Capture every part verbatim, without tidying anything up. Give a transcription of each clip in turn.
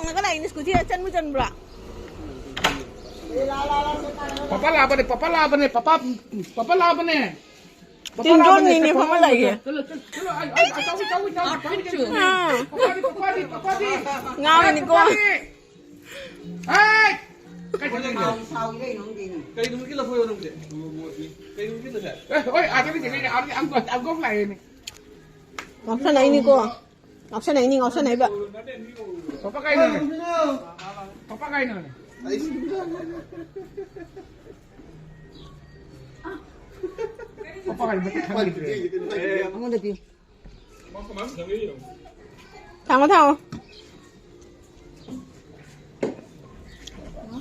ꯇꯣꯡꯉꯒ ꯂꯥꯛꯏꯅꯦ ꯁ꯭ꯀꯨꯇꯤꯗ꯫ ꯆꯟꯕꯨ ꯆꯟꯕ꯭ꯔꯥ? ꯄꯄꯥ ꯂꯥꯛꯑꯕꯅꯦ, ꯄꯄꯥ ꯂꯥꯛꯑꯕꯅꯦ, ꯄꯄꯥ, ꯄꯄꯥ ꯂꯥꯛꯑꯕꯅꯦ꯫ ꯄꯄꯥ ꯂꯥꯛꯑꯕꯅꯦ, ꯇꯤꯟꯗꯣꯟꯅꯤꯅꯦ ꯆꯠꯄ ꯐꯝꯃ ꯉꯝꯗ꯭ꯔꯦ꯫ ꯂꯩꯌꯦ꯫ ꯆꯠꯂꯣ, ꯆꯠꯂꯣ, ꯆꯠꯂꯣ, ꯑꯩ, ꯑꯩ, ꯑꯆꯧꯕꯤ, ꯑꯆꯧꯕꯤ, ꯑꯆꯧꯕꯤ, ꯑꯆꯧꯕꯤ, ꯑꯆꯧꯕꯤ꯫ ꯑꯥ꯫ ꯄꯄꯥꯗꯤ, ꯄꯄꯥꯗꯤ, ꯄꯄꯥꯗꯤ꯫ ꯉꯥꯎꯔꯤꯅꯤꯀꯣ꯫ ꯄꯄꯥꯗꯤ꯫ ꯍꯥꯏ! ꯀꯩ ꯇꯧꯔꯤꯅꯣ? ꯀꯩ ꯅꯨꯃꯤꯠꯀꯤ ꯂꯐꯣꯏꯔꯣ ꯅꯪꯗꯤ? ꯀꯩ ꯅꯨꯃꯤꯠꯀꯤꯅꯣ ꯁꯦ? ꯑꯦ, ꯍꯣꯏ, ꯑꯥꯗꯒꯤ ꯆꯦꯟꯅꯩꯅꯦ, ꯑꯥꯗꯒꯤ ꯑꯪꯀꯣꯠ, ꯑꯪꯀꯣꯠ ꯂꯥꯛꯑꯦꯅꯦ꯫ ꯉꯥꯎꯁꯟꯅꯩꯅꯤꯀꯣ꯫ ꯉꯥꯎꯁꯟꯅꯩꯅꯤ, ꯉꯥꯎꯁꯟꯅꯩꯕ꯫ ꯄꯄꯥ ꯀꯥꯏꯅꯣꯅꯦ? ꯄꯄꯥ ꯀꯥꯏꯅꯣꯅꯦ? ꯄꯄꯥ ꯀꯥꯏꯅꯣ? ꯃꯊꯛ ꯊꯪꯈꯤꯗ꯭ꯔꯦ꯫ ꯑꯩꯉꯣꯟꯗ ꯄꯤꯌꯨ꯫ ꯊꯥꯡꯉꯣ, ꯊꯥꯡꯉꯣ꯫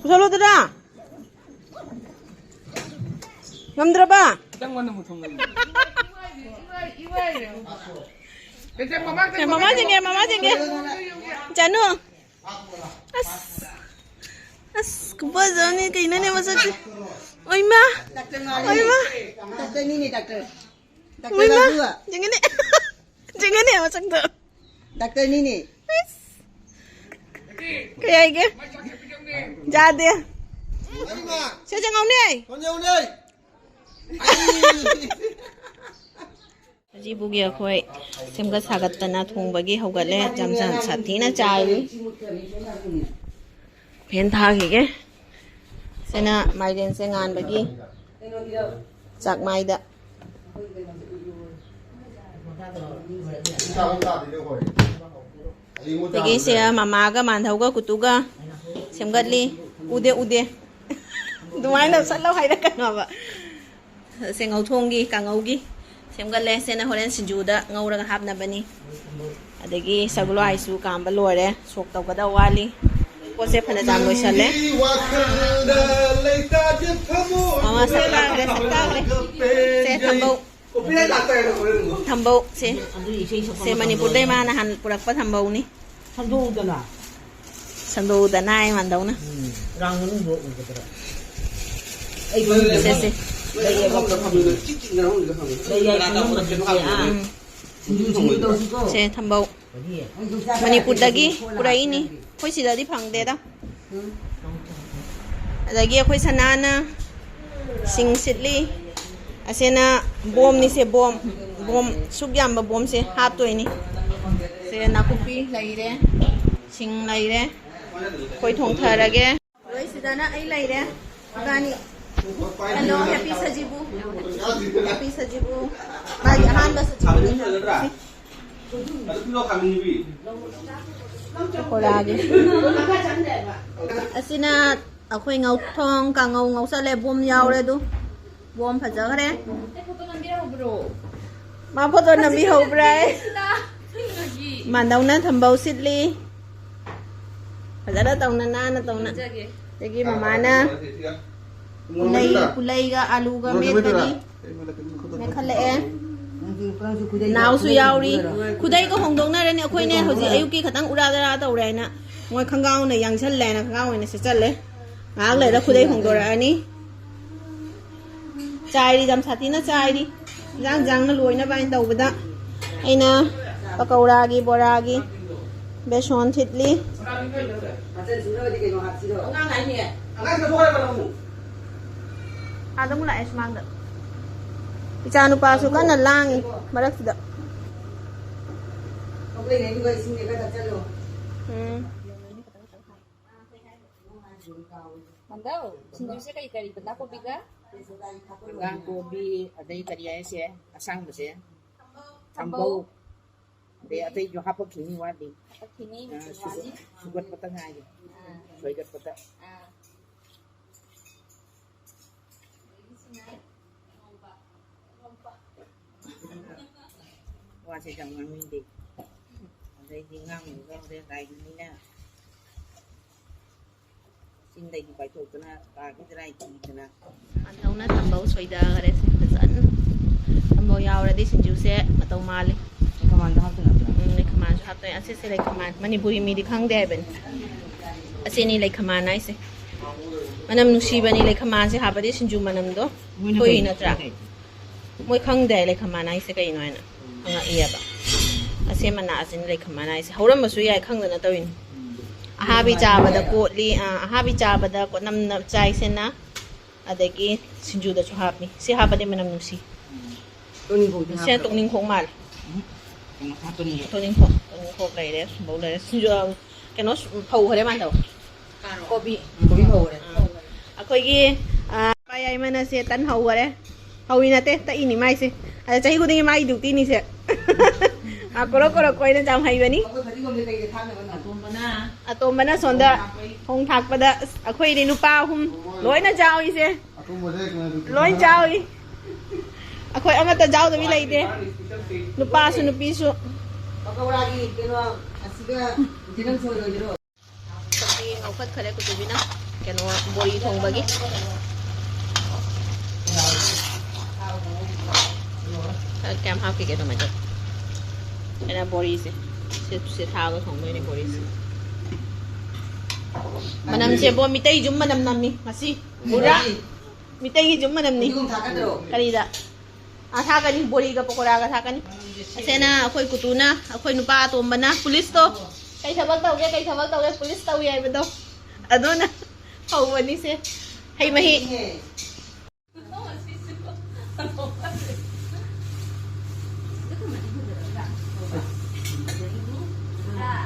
ꯄꯨꯁꯜꯂꯣꯗꯅ꯫ ꯉꯝꯗ꯭ꯔꯕ? ꯈꯤꯇꯪ ꯉꯟꯅ ꯃꯨꯊꯣꯡ ꯉꯝꯃꯤ꯫ ꯃꯃꯥ ꯆꯪꯉꯦ, ꯃꯃꯥ ꯆꯪꯉꯦ꯫ ꯆꯅꯨ꯫ ꯑꯁ꯫ ꯑꯁ, ꯈꯨꯐꯖ ꯑꯃꯅꯤ ꯀꯩꯅꯣꯅꯦ ꯃꯁꯛꯁꯦ꯫ ꯑꯣꯏꯃꯥ꯫ ꯗꯥꯛꯇꯔ ꯃꯥꯜꯂꯦ꯫ ꯑꯣꯏꯃꯥ꯫ ꯗꯥꯛꯇꯔꯅꯤꯅꯦ, ꯗꯥꯛꯇꯔ꯫ ꯗꯥꯛꯇꯔ ꯑꯣꯏꯃꯥ꯫ ꯕꯥꯕꯨ꯫ ꯌꯦꯡꯉꯨꯅꯦ꯫ ꯌꯦꯡꯉꯨꯅꯦ ꯃꯁꯛꯇꯣ꯫ ꯗꯥꯛꯇꯔꯅꯤꯅꯦ꯫ ꯑꯁ꯫ ꯀꯩ ꯍꯥꯏꯒꯦ? ꯌꯥꯗꯦ꯫ ꯁꯦ ꯆꯪꯉꯧꯅꯦ꯫ ꯍꯧꯖꯤꯛ ꯏꯕꯨꯡꯒꯤ ꯑꯩꯈꯣꯏ ꯁꯦꯝꯒꯠ ꯁꯥꯒꯠꯇꯅ ꯊꯣꯡꯕꯒꯤ ꯍꯧꯒꯠꯂꯦ꯫ ꯌꯥꯝ ꯌꯥꯝ ꯁꯥꯊꯤꯅ ꯆꯥꯏ꯫ ꯐꯦꯟ ꯊꯥꯈꯤꯒꯦ꯫ ꯁꯤꯅ ꯃꯥꯏꯔꯦꯟꯁꯦ ꯉꯥꯟꯕꯒꯤ ꯆꯥꯛꯃꯥꯏꯗ꯫ ꯑꯗꯒꯤ ꯁꯦ ꯃꯃꯥꯒ ꯃꯥꯟꯙꯧꯒ ꯀꯨꯇꯨꯒ ꯁꯦꯝꯒꯠꯂꯤ꯫ ꯎꯗꯦ, ꯎꯗꯦ꯫ ꯑꯗꯨꯃꯥꯏꯅ ꯆꯠꯂꯣ ꯍꯥꯏꯔꯛꯀꯅꯣꯕ꯫ ꯁꯦ ꯉꯧꯊꯣꯡꯒꯤ, ꯀꯥꯡꯉꯧꯒꯤ ꯁꯦꯝꯒꯠꯂꯦ꯫ ꯁꯤꯅ ꯍꯣꯔꯦꯟ ꯁꯤꯡꯖꯨꯗ ꯉꯧꯔꯒ ꯍꯥꯞꯅꯕꯅꯤ꯫ ꯑꯗꯒꯤ ꯁꯒꯣꯜ ꯍꯋꯥꯏꯁꯨ ꯀꯥꯝꯕ ꯂꯣꯏꯔꯦ꯫ ꯁꯣꯛ ꯇꯧꯒꯗꯕ ꯋꯥꯠꯂꯤ꯫ ꯄꯣꯠꯁꯦ ꯐꯅ ꯌꯥꯝ ꯂꯣꯏꯁꯜꯂꯦ꯫ ꯃꯃꯥ ꯁꯛ ꯀꯥꯈ꯭ꯔꯦ, ꯁꯛ ꯀꯥꯈ꯭ꯔꯦ꯫ ꯁꯦ ꯊꯝꯕꯧ꯫ ꯊꯝꯕꯧ ꯁꯦ꯫ ꯁꯦ ꯃꯅꯤꯄꯨꯔꯗꯩ ꯃꯥ ꯅꯍꯥꯟ ꯄꯨꯔꯛꯄ ꯊꯝꯕꯧꯅꯤ꯫ ꯁꯟꯗꯣꯛꯎꯗꯅ꯫ ꯁꯟꯗꯣꯛꯎꯗꯅ ꯍꯥꯏ ꯃꯥꯟꯗꯧꯅ꯫ ꯎꯝ, ꯔꯥꯎꯟ ꯃꯅꯨꯡꯗ ꯎꯒꯗ꯭ꯔꯥ? ꯑꯩ ꯁꯦ, ꯁꯦ꯫ ꯂꯩ ꯍꯥꯏ ꯈꯪꯗꯕ꯫ ꯂꯩ ꯍꯥꯏ ꯈꯪꯗꯕ꯫ ꯑꯥ꯫ ꯎꯝ꯫ ꯁꯤꯡꯖꯨ ꯁꯤꯡꯖꯨ ꯇꯧꯁꯤꯀꯣ꯫ ꯁꯦ ꯊꯝꯕꯧ꯫ ꯀꯔꯤ? ꯃꯅꯤꯄꯨꯔꯗꯒꯤ ꯄꯨꯔꯛꯏꯅꯤ꯫ ꯑꯩꯈꯣꯏ ꯁꯤꯗꯗꯤ ꯐꯪꯗꯦꯗ꯫ ꯑꯗꯒꯤ ꯑꯩꯈꯣꯏ ꯁꯅꯥꯅ ꯁꯤꯡ ꯁꯤꯠꯂꯤ꯫ ꯑꯁꯤꯅ ꯕꯣꯝꯅꯤꯁꯦ, ꯕꯣꯝ, ꯕꯣꯝ ꯁꯨꯛ ꯌꯥꯝꯕ ꯕꯣꯝꯁꯦ ꯍꯥꯞꯇꯣꯏꯅꯤ꯫ ꯁꯦ ꯅꯥꯀꯨꯞꯄꯤ ꯂꯩꯔꯦ, ꯁꯤꯡ ꯂꯩꯔꯦ꯫ ꯑꯩꯈꯣꯏ ꯊꯣꯡꯊꯔꯒꯦ꯫ ꯂꯣꯏꯁꯤꯗꯅ ꯑꯩ ꯂꯩꯔꯦ꯫ ꯏꯕꯥꯅꯤ꯫ Hello, happy ꯁꯖꯤꯕꯨ꯫ Happy ꯁꯖꯤꯕꯨ꯫ ꯃꯥꯒꯤ ꯑꯍꯥꯟꯕ ꯁꯖꯤꯕꯨꯅꯤ꯫ ꯄꯀꯣꯔꯥꯒꯤ꯫ ꯑꯁꯤꯅ ꯑꯩꯈꯣꯏ ꯉꯧꯊꯣꯡ ꯀꯥꯡꯉꯧ ꯉꯧꯁꯜꯂꯦ꯫ ꯕꯣꯝ ꯌꯥꯎꯔꯦ ꯑꯗꯨ꯫ ꯕꯣꯝ ꯐꯖꯈ꯭ꯔꯦ꯫ ꯑꯩ ꯐꯣꯇꯣ ꯅꯝꯕꯤꯔꯛꯎꯕ꯭ꯔꯣ? ꯃꯥ ꯐꯣꯇꯣ ꯅꯝꯕꯤꯍꯧꯕ꯭ꯔꯥ? ꯁꯤꯗ꯫ ꯃꯥꯟꯗꯧꯅ ꯊꯝꯕꯧ ꯁꯤꯠꯂꯤ꯫ ꯐꯖꯅ ꯇꯧꯅ ꯅꯥꯟꯅ ꯇꯧꯅ꯫ ꯅꯝꯖꯒꯦ꯫ ꯑꯗꯒꯤ ꯃꯃꯥꯅ ꯄꯨꯂꯩ, ꯄꯨꯂꯩꯒ ꯑꯂꯨꯒ ꯃꯦꯠꯄꯒꯤ ꯃꯦꯠꯈꯠꯂꯛꯑꯦ꯫ ꯅꯥꯎꯁꯨ ꯌꯥꯎꯔꯤ꯫ ꯈꯨꯗꯩꯒ ꯍꯣꯡꯗꯣꯛꯅꯔꯅꯤ꯫ ꯑꯩꯈꯣꯏꯅꯦ ꯍꯧꯖꯤꯛ ꯑꯌꯨꯛꯀꯤ ꯈꯇꯪ ꯎꯔꯥ ꯗꯔꯥ ꯇꯧꯔꯦ ꯍꯥꯏꯅ ꯃꯣꯏ ꯈꯣꯡꯒ꯭ꯔꯥꯎꯅ ꯌꯥꯡꯁꯜꯂꯦ ꯍꯥꯏꯅ ꯈꯣꯡꯒ꯭ꯔꯥꯎ ꯑꯣꯏꯅ ꯁꯦꯠꯆꯜꯂꯦ꯫ ꯉꯥꯏꯍꯥꯛ ꯂꯩꯔ ꯈꯨꯗꯩ ꯍꯣꯡꯗꯣꯔꯛꯑꯅꯤ꯫ ꯆꯥꯏꯔꯤ, ꯌꯥꯝ ꯁꯥꯊꯤꯅ ꯆꯥꯏꯔꯤ꯫ ꯏꯟꯖꯥꯡ ꯏꯟꯖꯥꯡꯅ ꯂꯣꯏꯅꯕ ꯍꯥꯏꯅ ꯇꯧꯕꯗ ꯑꯩꯅ ꯄꯀꯧꯔꯥꯒꯤ, ꯕꯣꯔꯥꯒꯤ ꯕꯦꯁꯣꯟ ꯊꯤꯠꯂꯤ꯫ ꯑꯥꯗ ꯑꯃꯨꯛ ꯂꯥꯛꯑꯦ ꯁꯨꯃꯥꯡꯗ꯫ ꯏꯆꯥ ꯅꯨꯄꯥꯁꯨ ꯀꯟꯅ ꯂꯥꯡꯉꯤ ꯃꯔꯛꯁꯤꯗ꯫ ꯎꯝ꯫ ꯃꯟꯗꯧ, ꯁꯤꯡꯖꯨꯁꯦ ꯀꯔꯤ ꯀꯔꯤ, ꯕꯟꯗꯥ ꯀꯣꯕꯤꯒ? ꯍꯪꯒꯥꯝ ꯀꯣꯕꯤ, ꯑꯗꯩ ꯀꯔꯤ ꯍꯥꯏꯁꯦ, ꯑꯁꯥꯡꯕꯁꯦ, ꯊꯝꯕꯧ, ꯑꯗꯩ ꯑꯇꯩꯁꯨ ꯍꯥꯄꯛꯈꯤꯅꯤ ꯋꯥꯠꯂꯤ꯫ ꯍꯥꯄꯛꯈꯤꯅꯤ, ꯑꯥ, ꯃꯆꯨ ꯁꯨꯒꯠ-, ꯋꯥꯠꯂꯤ꯫ ꯁꯨꯒꯠꯄꯇ ꯉꯥꯏꯔꯤ꯫ ꯑꯥ꯫ ꯁꯣꯏꯒꯠꯄꯇ꯫ ꯑꯥ꯫ ꯋꯥꯁꯦ ꯌꯥꯝ ꯉꯥꯡꯅꯤꯡꯗꯦ꯫ ꯑꯗꯩꯗꯤ ꯉꯥꯡꯉꯤꯕ ꯍꯣꯔꯦꯟ ꯂꯥꯏꯒꯤꯅꯤꯅ꯫ ꯆꯤꯟꯗꯒꯤ ꯄꯥꯏꯊꯣꯛꯇꯅ ꯇꯥꯈꯤꯗ꯭ꯔꯥ ꯍꯥꯏ ꯀꯤꯗꯅ꯫ ꯃꯥꯟꯗꯧꯅ ꯊꯝꯕꯧ ꯁꯣꯏꯗꯈꯔꯦ ꯁꯦ ꯐꯖꯅ꯫ ꯊꯝꯕꯧ ꯌꯥꯎꯔꯗꯤ ꯁꯤꯡꯖꯨꯁꯦ ꯃꯇꯧ ꯃꯥꯜꯂꯤ꯫ ꯂꯩꯈꯃꯥꯟꯗꯣ ꯍꯥꯞꯇꯣꯏ ꯅꯠꯇ꯭ꯔꯣ? ꯎꯝ, ꯂꯩꯈꯃꯥꯟꯁꯨ ꯍꯥꯞꯇꯣꯏꯅꯦ꯫ ꯑꯁꯤꯁꯦ ꯂꯩꯈꯃꯥꯟ꯫ ꯃꯅꯤꯄꯨꯔꯤ ꯃꯤꯗꯤ ꯈꯪꯗꯦ ꯍꯥꯏꯕꯅꯤ꯫ ꯑꯁꯤꯅꯤ ꯂꯩꯈꯃꯥꯟ ꯍꯥꯏꯁꯦ꯫ ꯃꯅꯝ ꯅꯨꯡꯁꯤꯕꯅꯤ ꯂꯩꯈꯃꯥꯟꯁꯦ ꯍꯥꯞꯄꯗꯤ ꯁꯤꯡꯖꯨ ꯃꯅꯝꯗꯣ ꯃꯣꯏꯅ ꯊꯣꯛꯏ ꯀꯩ ꯅꯠꯇ꯭ꯔꯥ? ꯈꯪꯗꯦ? ꯃꯣꯏ ꯈꯪꯗꯦ ꯂꯩꯈꯃꯥꯟ ꯍꯥꯏꯁꯦ ꯀꯩꯅꯣ ꯍꯥꯏꯅ꯫ ꯍꯪꯉꯛꯏꯑꯕ꯫ ꯑꯁꯦꯝꯕ ꯅꯥꯁꯤꯅ ꯂꯩꯈꯃꯥꯟ ꯍꯥꯏꯁꯦ꯫ ꯍꯧꯔꯝꯕꯁꯨ ꯌꯥꯏ, ꯈꯪꯗꯅ ꯇꯧꯔꯤꯅꯤ꯫ ꯑꯍꯥꯕꯤ ꯆꯥꯕꯗ ꯀꯣꯠꯂꯤ, ꯑꯥ, ꯑꯍꯥꯕꯤ ꯆꯥꯕꯗ ꯀꯣꯠꯅꯝꯅ ꯆꯥꯏꯁꯤꯅ꯫ ꯑꯗꯒꯤ ꯁꯤꯡꯖꯨꯗꯁꯨ ꯍꯥꯞꯄꯤ꯫ ꯁꯤ ꯍꯥꯞꯄꯗꯤ ꯃꯅꯝ ꯅꯨꯡꯁꯤ꯫ ꯇꯣꯅꯤꯡꯈꯣꯛꯇꯤ ꯁꯤꯅ ꯍꯥꯞꯄ꯭ꯔꯣ? ꯇꯣꯛꯅꯤꯡꯈꯣꯛ ꯃꯥꯜꯂꯦ꯫ ꯎꯝ꯫ ꯀꯩꯅꯣ ꯍꯥꯞꯄꯅꯤꯌꯦ꯫ ꯇꯣꯅꯤꯡꯈꯣꯛ, ꯇꯣꯅꯤꯡꯈꯣꯛ ꯂꯩꯔꯦ, ꯁꯤꯡꯕꯧ ꯂꯩꯔꯦ꯫ ꯁꯤꯡꯖꯨ, ꯀꯩꯅꯣ, ꯐꯧ ꯍꯣꯔꯦꯟ ꯃꯥꯟꯗꯧ꯫ ꯀꯣꯕꯤ꯫ ꯀꯣꯕꯤ ꯐꯧ ꯍꯣꯔꯦꯟ꯫ ꯑꯥ꯫ ꯑꯩꯈꯣꯏꯒꯤ, ꯑꯥ, ꯏꯄꯥ ꯌꯥꯏꯃꯅ ꯁꯦ ꯇꯟ ꯍꯧꯈꯔꯦ꯫ ꯍꯧꯏ ꯅꯠꯇꯦ, ꯇꯛꯏꯅꯤ ꯃꯥꯏꯁꯦ꯫ ꯑꯗ ꯆꯍꯤ ꯈꯨꯗꯤꯡꯒꯤ ꯃꯥꯒꯤ ꯗ꯭ꯌꯨꯇꯤꯅꯤꯁꯦ꯫ ꯑꯥ, ꯀꯣꯔꯣꯛ ꯀꯣꯔꯣꯛ ꯀꯣꯏꯅ ꯌꯥꯝ ꯍꯩꯕꯅꯤ꯫ ꯑꯩꯈꯣꯏ ꯐꯗꯤꯒꯣꯝꯁꯦ ꯀꯩꯗ ꯊꯥꯛꯅꯕꯅꯣ? ꯑꯇꯣꯝꯕꯅ꯫ ꯑꯇꯣꯝꯕꯅ ꯁꯣꯝꯗ ꯊꯣꯡ ꯊꯥꯛꯄꯩ꯫ ꯊꯣꯡ ꯊꯥꯛꯄꯗ, ꯑꯁ, ꯑꯩꯈꯣꯏꯗꯤ ꯅꯨꯄꯥ ꯑꯍꯨꯝ ꯂꯣꯏꯅ ꯌꯥꯎꯏꯁꯦ꯫ ꯑꯇꯣꯝꯕꯁꯦ ꯀꯅꯥ ꯗ꯭ꯌꯨꯇꯤ ꯂꯣꯏ ꯊꯥꯗꯣꯏꯅꯣ? ꯌꯥꯎꯏ꯫ ꯑꯩꯈꯣꯏ ꯑꯃꯠꯇ ꯌꯥꯎꯗꯕꯤ ꯂꯩꯇꯦ꯫ ꯅꯨꯄꯥꯁꯨ ꯅꯨꯄꯤꯁꯨ꯫ ꯄꯀꯧꯔꯥꯒꯤ ꯀꯩꯅꯣ ꯑꯁꯤꯒ ꯖꯤꯔꯝ ꯁꯣꯏꯔꯣꯏꯗ꯭ꯔꯣ? ꯁꯛꯇꯤ ꯉꯧꯈꯠꯈꯔꯦ ꯀꯨꯇꯨꯕꯤꯅ꯫ ꯀꯩꯅꯣ, ꯕꯣꯔꯤ ꯊꯣꯡꯕꯒꯤ꯫ ꯀꯌꯥꯝ ꯍꯥꯞꯈꯤꯒꯦ tomato? ꯑꯩꯅ ꯕꯣꯔꯤꯁꯦ, ꯁꯤ, ꯁꯤ ꯊꯥꯛꯑꯒ ꯊꯣꯡꯗꯣꯏꯅꯦ ꯕꯣꯔꯤꯁꯦ꯫ ꯃꯅꯝꯁꯦ ꯕꯣ, ꯃꯤꯇꯩ ꯌꯨꯝ ꯃꯅꯝ ꯅꯝꯃꯤ ꯉꯁꯤ꯫ ꯄꯨꯔꯥ ꯃꯤꯇꯩꯒꯤ ꯌꯨꯝ ꯃꯅꯝꯅꯤ꯫ ꯐꯗꯤꯒꯣꯝ ꯊꯥꯛꯀꯗ꯭ꯔꯣ? ꯀꯔꯤꯗ? ꯑꯥ, ꯊꯥꯛꯀꯅꯤ, ꯕꯣꯔꯤꯒ ꯄꯀꯣꯔꯥꯒ ꯊꯥꯛꯀꯅꯤ꯫ ꯑꯁꯤꯅ ꯑꯩꯈꯣꯏ ꯀꯨꯇꯨꯅ, ꯑꯩꯈꯣꯏ ꯅꯨꯄꯥ ꯑꯇꯣꯝꯕꯅ ꯄꯨꯂꯤꯁꯇꯣ, ꯀꯩ ꯊꯕꯛ ꯇꯧꯒꯦ, ꯀꯩ ꯊꯕꯛ ꯇꯧꯒꯦ, ꯄꯨꯂꯤꯁ ꯇꯧꯏ ꯍꯥꯏꯕꯗꯣ, ꯑꯗꯨꯅ ꯍꯧꯕꯅꯤꯁꯦ꯫ ꯍꯩ ꯃꯍꯤ꯫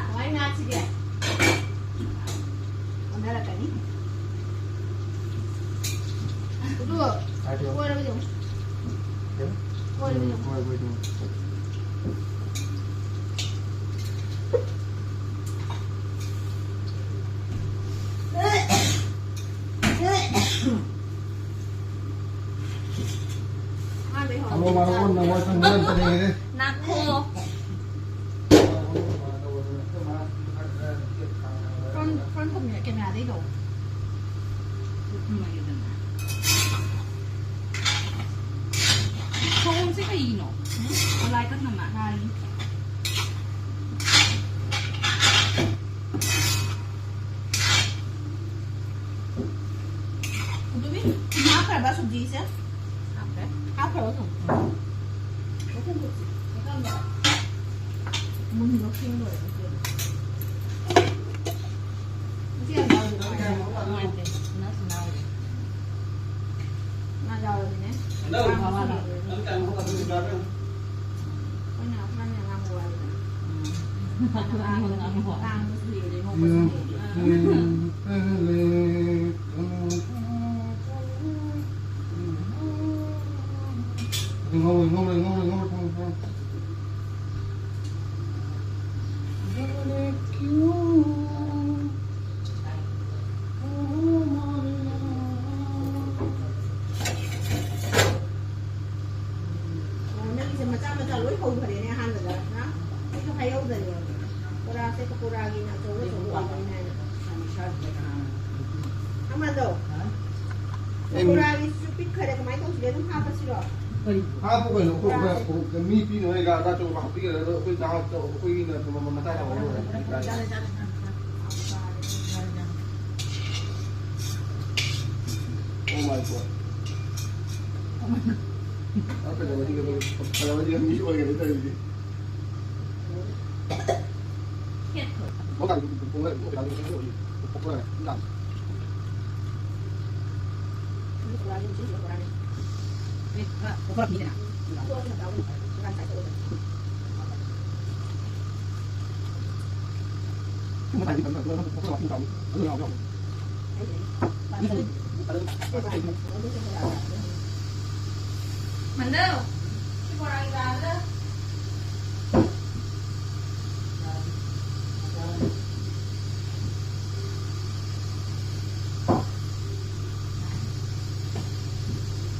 ꯀꯃꯥꯏ ꯉꯥꯛꯁꯤꯒꯦ? ꯑꯣꯟꯅꯔꯛꯀꯅꯤ꯫ ꯑꯗꯨ ꯍꯥꯏꯕꯤꯌꯨ꯫ ꯀꯣꯏꯔꯕ ꯌꯦꯡꯉꯨ꯫ ꯀꯩꯅꯣ? ꯀꯣꯏꯔꯕ ꯌꯦꯡꯉꯨ꯫ ꯀꯣꯏꯕ ꯌꯦꯡꯉꯨ꯫ ꯑꯍꯥꯟꯕꯩ ꯍꯧꯔꯛꯄꯗ ꯍꯜꯂꯣ, ꯃꯥꯅ ꯑꯣꯟꯅ ꯋꯥꯏ ꯈꯪꯗꯅ ꯑꯝꯇ ꯂꯩꯔꯦ꯫ ꯅꯥꯈꯣ꯫ Front, front camera, cameraꯗꯩ ꯇꯧ꯫ ꯊꯣꯡꯁꯦ ꯀꯩꯒꯤꯅꯣ? ꯂꯥꯏ ꯀꯟꯅ ꯃꯥ-, ꯉꯥꯏꯔꯤ꯫ ꯑꯗꯨꯗꯤ ꯍꯥꯞꯈ꯭ꯔꯕ ꯁꯨꯖꯤꯁꯦ? ꯍꯥꯞꯈ꯭ꯔꯦ꯫ ꯍꯥꯞꯈ꯭ꯔꯕ ꯊꯣꯡ? ꯃꯊꯪ ꯇꯧꯁꯤ꯫ ꯃꯊꯪꯗ ꯃꯨꯟꯕ ꯈꯪꯂꯣꯏ꯫ ꯇꯥꯡꯕꯁꯨ ꯍꯦꯜꯂꯦ, ꯅꯣꯡꯃꯁꯨ ꯍꯦꯜꯂꯦ꯫ ꯉꯧꯔꯦ, ꯉꯧꯔꯦ, ꯉꯧꯔꯦ, ꯉꯧꯔꯦ, ꯉꯧꯔꯦ, ꯉꯧꯔꯦ꯫ ꯑꯣ, ꯅꯪꯒꯤꯁꯦ ꯃꯆꯥ ꯃꯆꯥ ꯂꯣꯏ ꯍꯧꯈ꯭ꯔꯦꯅꯦ ꯑꯍꯥꯟꯕꯗ, ꯍꯥ? ꯑꯩꯁꯨ ꯍꯥꯏꯍꯧꯗꯔꯦ꯫ ꯕꯣꯔꯥꯁꯦ ꯄꯀꯣꯔꯥꯒꯤꯅ ꯑꯆꯧ ꯑꯆꯧꯕ ꯑꯣꯏꯗꯣꯏꯅꯦ ꯍꯥꯏꯅ꯫ ꯑꯃꯗꯣ꯫ ꯑꯦ, ꯄꯀꯣꯔꯥꯒꯤꯁꯨ ꯄꯤꯛꯈ꯭ꯔꯦ, ꯀꯃꯥꯏꯅ ꯇꯧꯁꯤꯒꯦ? ꯑꯗꯨꯝ ꯍꯥꯞꯄꯁꯤꯔꯣ? ꯍꯥꯞꯄꯨ ꯀꯩꯅꯣ, ꯑꯩꯈꯣꯏ, ꯑꯩꯈꯣꯏ, ꯑꯩꯈꯣꯏ ꯃꯤ ꯄꯤꯅꯕ ꯑꯩꯒ ꯑꯗꯥ ꯑꯆꯧꯕ ꯍꯥꯞꯄꯤꯒꯗ꯭ꯔꯥ? ꯑꯗꯣ ꯑꯩꯈꯣꯏ ꯆꯥ-, ꯑꯩꯈꯣꯏꯒꯤꯅ ꯃꯆꯥ ꯇꯧꯔ ꯂꯣꯏꯔꯦ꯫ ꯆꯥꯔꯦ, ꯆꯥꯔꯦ꯫ Oh my God. ꯐꯖꯕꯗꯤ, ꯐꯖꯕꯗꯤ ꯃꯤ ꯑꯣꯏꯒꯅꯤ ꯇꯧꯔꯤꯁꯦ꯫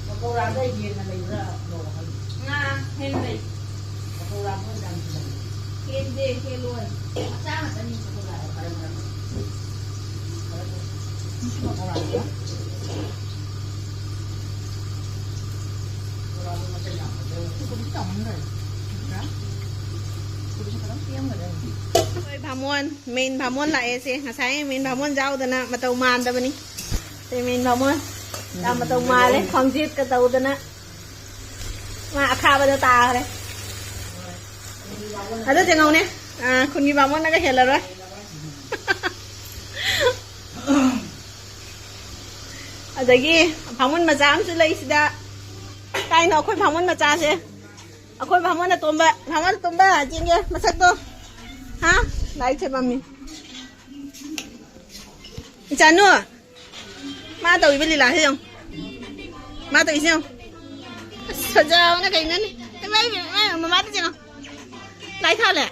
ꯄꯀꯧꯔꯥꯗ ꯌꯦꯟꯅ ꯂꯩꯕ꯭ꯔꯥ? ꯉꯥ ꯍꯦꯟꯅ ꯂꯩ꯫ ꯄꯀꯧꯔꯥ ꯃꯣꯏ ꯌꯥꯝ ꯂꯩ꯫ ꯍꯦꯟꯗꯦ, ꯍꯦꯜꯂꯣꯏ꯫ ꯃꯆꯥ ꯉꯥꯛꯇꯅꯤ ꯄꯀꯧꯔꯥ꯫ ꯐꯔꯦ, ꯐꯔꯦ, ꯐꯔꯦ꯫ ꯉꯁꯤ ꯄꯀꯧꯔꯥꯅꯤꯗ꯫ ꯄꯀꯧꯔꯥꯗꯣ ꯃꯆꯜ ꯌꯥꯝ ꯐꯖꯩ꯫ ꯀꯣꯕꯤꯁꯨ ꯆꯥꯎꯃꯟꯈ꯭ꯔꯦ꯫ ꯅꯠꯇ꯭ꯔꯥ? ꯀꯣꯕꯤꯁꯨ ꯈꯤꯇꯪ ꯄꯤꯛꯑꯝꯒꯗꯕꯅꯤ꯫ ꯑꯩꯈꯣꯏ ꯚꯥꯃꯣꯟ, ꯃꯦꯟ ꯚꯥꯃꯣꯟ ꯂꯥꯛꯑꯦ ꯁꯦ꯫ ꯉꯁꯥꯏ ꯃꯦꯟ ꯚꯥꯃꯣꯟ ꯌꯥꯎꯗꯅ ꯃꯇꯧ ꯃꯥꯟꯗꯕꯅꯤ꯫ ꯁꯦ ꯃꯦꯟ ꯚꯥꯃꯣꯟ꯫ ꯌꯥꯝ ꯃꯇꯧ ꯃꯥꯜꯂꯦ, ꯈ꯭ꯋꯥꯡꯖꯦꯠꯀ ꯇꯧꯗꯅ꯫ ꯃꯥ ꯑꯈꯥꯕꯗ ꯇꯥꯈ꯭ꯔꯦ꯫ ꯑꯗꯨ ꯌꯦꯡꯉꯧꯅꯦ꯫ ꯑꯥ, ꯈꯨꯟꯒꯤ ꯕꯥꯃꯣꯟꯅꯒ ꯍꯦꯜꯂꯔꯣꯏ꯫ ꯑꯗꯒꯤ ꯕꯥꯃꯣꯟ ꯃꯆꯥ ꯑꯃꯁꯨ ꯂꯩ ꯁꯤꯗ꯫ ꯀꯥꯏꯅꯣ ꯑꯩꯈꯣꯏ ꯕꯥꯃꯣꯟ ꯃꯆꯥꯁꯦ? ꯑꯩꯈꯣꯏ ꯕꯥꯃꯣꯟ ꯑꯇꯣꯝꯕ, ꯕꯥꯃꯣꯟ ꯑꯇꯣꯝꯕ, ꯌꯦꯡꯒꯦ ꯃꯁꯛꯇꯣ꯫ ꯍꯥ? ꯂꯥꯏꯔꯤꯛ ꯊꯦꯠꯄꯝꯃꯤ꯫ ꯏꯆꯥꯅꯨ, ꯃꯥ ꯇꯧꯔꯤꯕ ꯂꯤꯂꯥꯁꯦ ꯌꯦꯡꯉꯨ꯫ ꯃꯥ ꯇꯧꯔꯤꯁꯦ ꯌꯦꯡꯉꯨ꯫ ꯑꯁ, ꯐꯖꯕꯅ ꯀꯩꯅꯣꯅꯦ꯫ ꯏꯃꯥ, ꯏꯃꯥ, ꯏꯃꯥ, ꯃꯃꯥꯗ ꯌꯦꯡꯉꯣ꯫ ꯂꯥꯏ ꯊꯥꯜꯂꯦ꯫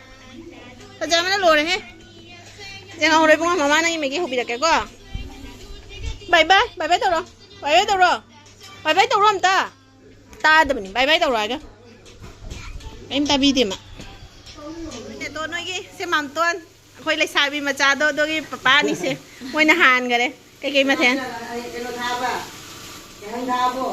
ꯐꯖꯕꯅ ꯂꯣꯏꯔꯦꯍꯦ꯫ ꯌꯦꯡꯍꯧꯔꯣ ꯏꯕꯨꯡꯉꯣ, ꯃꯃꯥ ꯅꯪꯒꯤ ꯃꯦꯒꯤ ꯍꯧꯕꯤꯔꯛꯀꯦꯀꯣ꯫ ꯕꯥꯏ ꯕꯥꯏ, ꯕꯥꯏ ꯕꯥꯏ ꯇꯧꯔꯣ꯫ ꯕꯥꯏ ꯕꯥꯏ ꯇꯧꯔꯣ꯫ ꯕꯥꯏ ꯕꯥꯏ ꯇꯧꯔꯣ ꯑꯝꯇ꯫ ꯇꯥꯗꯕꯅꯤ, ꯕꯥꯏ ꯕꯥꯏ ꯇꯧꯔꯣ ꯍꯥꯏꯒ꯫ ꯀꯩꯝ ꯇꯥꯕꯤꯗꯦ ꯃꯥ꯫ ꯅꯦꯇꯣ ꯅꯣꯏꯒꯤ ꯁꯦ ꯃꯥꯝꯇꯣꯟ꯫ ꯑꯩꯈꯣꯏ ꯂꯩꯁꯥꯕꯤ ꯃꯆꯥꯗꯣ ꯑꯗꯨꯒꯤ ꯄꯄꯥꯅꯤꯁꯦ꯫ ꯃꯣꯏꯅ ꯍꯥꯟꯈꯔꯦ꯫ ꯀꯩꯀꯩ ꯃꯊꯦꯜ? ꯑꯩ ꯀꯩꯅꯣ ꯊꯥꯕ? ꯀꯩꯅꯣ ꯊꯥꯕꯣ?